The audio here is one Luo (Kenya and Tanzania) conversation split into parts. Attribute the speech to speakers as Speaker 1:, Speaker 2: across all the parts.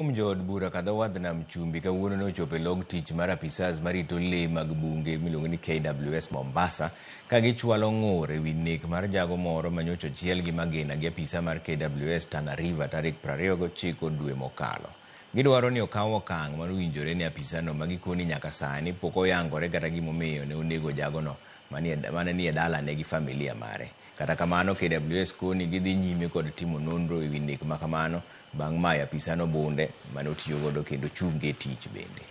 Speaker 1: Kuom jood bura ka dho wadh nam chumbi kawuono ne ochopo e log tich mar apisas marito lee mag bunge miluongo ni KWS Mombasa ka gichwalo ng'ur ewi nek mar jago moro manyocha ochiel gi magina gi apisa mar KWS Tana River tarik 29 dwe mokalo. Gidwaro ni okaw okang' mar owinjore ne apisano ma gikoni nyaka sani pok oyangore kata gimomiyo ne onego jagono mane nie dalane gi familia mare. Kata kamano KWS koni gidhi nyime kod timo nonro ewi nek makamano bang' mayo apisano bunde mane otiyo godo kendo chunge e tich bende.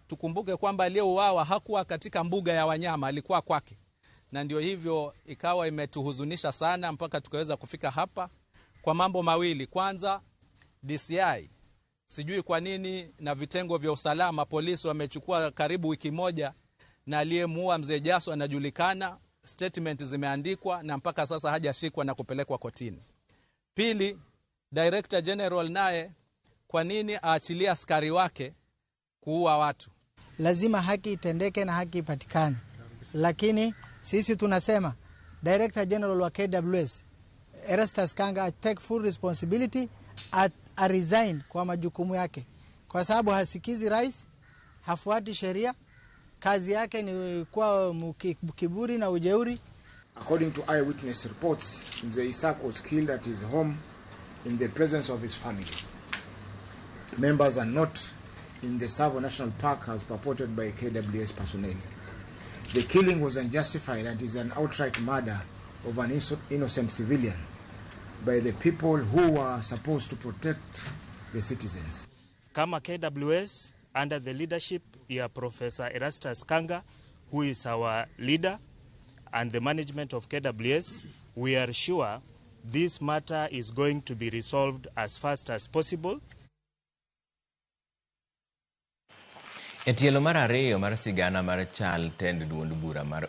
Speaker 2: Tukumbuke kwamba aliyeuawa hakuwa katika mbuga ya wanyama, alikuwa kwake, na ndio hivyo ikawa imetuhuzunisha sana mpaka tukaweza kufika hapa kwa mambo mawili. Kwanza, DCI sijui kwa nini na vitengo vya usalama polisi wamechukua karibu wiki moja, na aliyemuua mzee Jaso anajulikana, statement zimeandikwa na mpaka sasa hajashikwa na kupelekwa kotini. Pili, Director General naye kwa nini aachilie askari wake kuua watu?
Speaker 3: Lazima haki itendeke na haki ipatikane, lakini sisi tunasema Director General wa KWS Erastus Kanga take full responsibility a resign kwa majukumu yake, kwa sababu hasikizi rais, hafuati sheria, kazi yake ni kuwa kiburi na ujeuri.
Speaker 4: According to eyewitness reports, Mzee Isaac was killed at his home in the presence of his family. Members are not in the Tsavo National Park as purported by KWS personnel. The killing was unjustified and is an outright murder of an innocent civilian by the people who were supposed to protect the citizens.
Speaker 5: Kama KWS under the leadership ya Professor Erastus Kanga, who is our leader, and the management of KWS, we are sure this matter is going to be resolved as fast as possible.
Speaker 1: E tielo mar ariyo mar sigana mar chal tend duond bura mar